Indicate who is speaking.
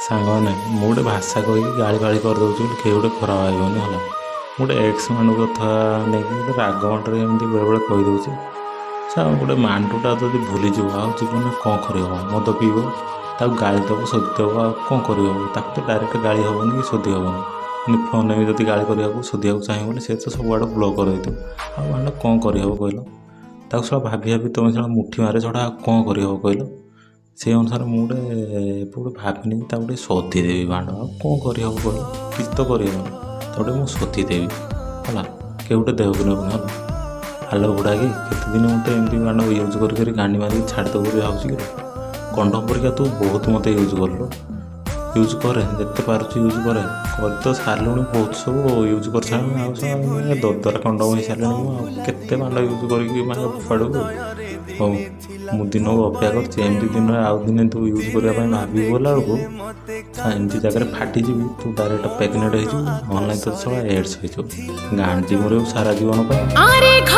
Speaker 1: ସାଙ୍ଗମାନେ, ମୁଁ ଗୋଟେ ଭାଷା କହିକି ଗାଳି ଫାଳି କରିଦେଉଛି ବୋଲି କେହି ଗୋଟେ ଖରାପ ଭାବିବନି, ହେଲା। ମୁଁ ଗୋଟେ ଏକ୍ସ ମାନଙ୍କ କଥା ନେଇକି ଗୋଟେ ରାଗ ମଣ୍ଟରେ ଏମିତି ବେଳେବେଳେ କହିଦେଉଛି। ଗୋଟେ ମାଣ୍ଡୁଟା ଯଦି ଭୁଲିଯିବ, ଆଉ ଜୀବନରେ କ'ଣ କରିହେବ? ମଦ ପିଇବ, ତାକୁ ଗାଳି ଦେବ, ଶୋଧି ଦେବ, ଆଉ କ'ଣ କରିହେବ? ତାକୁ ତ ଡାଇରେକ୍ଟ ଗାଳି ହେବନି କି ଶୋଧି ହେବନି। ଫୋନ୍ରେ ବି ଯଦି ଗାଳି କରିବାକୁ ଶୋଧିବାକୁ ଚାହିଁବ ବୋଲେ ସେ ତ ସବୁଆଡ଼େ ବ୍ଲକ୍ କରିଦେଇଥିବ। ଆଉ ମାନେ କ'ଣ କରିହେବ କହିଲ? ତାକୁ ଶଳା ଭାବି ଭାବି ତୁମେ ଶଳା ମୁଠି ମାରେ ଛଡ଼ା ଆଉ କ'ଣ କରିହେବ କହିଲ? ସେଇ ଅନୁସାରେ ମୁଁ ଗୋଟେ ଏବେ ଗୋଟେ ଭାବିନି, ତାକୁ ଟିକେ ଶୋଧିଦେବି ବାଣ୍ଡ। ଆଉ କ'ଣ କରିହେବ କହିଲ? କିଛି ତ କରିହେବନି। ତାକୁ ଟିକେ ମୁଁ ଶୋଧିଦେବି, ହେଲା। କେହି ଗୋଟେ ଦେହକୁ ନେବନି, ହେଲା। ହାଲୋ ବୁଢ଼ାକି, କେତେ ଦିନ ମୋତେ ଏମିତି ବାଣ୍ଡ ୟୁଜ୍ କରି କରି ଗାଣ୍ଡି ମାରିକି ଛାଡ଼ିଦେବୁ ବୋଲି ଭାବୁଛି କି? କଣ୍ଡମ ପରିକା ତୁ ବହୁତ ମୋତେ ୟୁଜ୍ କଲୁ। ୟୁଜ୍ କରେ, ଯେତେ ପାରୁଛୁ ୟୁଜ୍ କରେ। କରି ତ ସାରିଲୁଣି, ବହୁତ ସବୁ ୟୁଜ୍ କରିସାରିଲୁଣି। ଆଉ ସବୁ ଦରଦରା କଣ୍ଡମ ହେଇସାରିଲାଣି। ମୁଁ ଆଉ କେତେ ବାଣ୍ଡ ୟୁଜ୍ କରିକି ମାନେ ଫୋପାଡ଼ିବୁ? ହଉ, ମୁଁ ଦିନକୁ ଅପେକ୍ଷା କରିଛି। ଏମିତି ଦିନରେ ଆଉ ଦିନେ ତୁ ୟୁଜ୍ କରିବା ପାଇଁ ଭାବିବୁ ବୋଲା ବେଳକୁ ଏମିତି ଜାଗାରେ ଫାଟିଯିବି, ତୁ ଡାଇରେକ୍ଟ ପ୍ରେଗନେଣ୍ଟ ହେଇଯିବୁ, ନହେଲେ ତୋତେ ଶଳା ଏଡ଼୍ସ ହେଇଯିବ। ଗାଣ୍ଡି ମରିବୁ ସାରା ଜୀବନ ପାଇଁ।
Speaker 2: ଆରେ।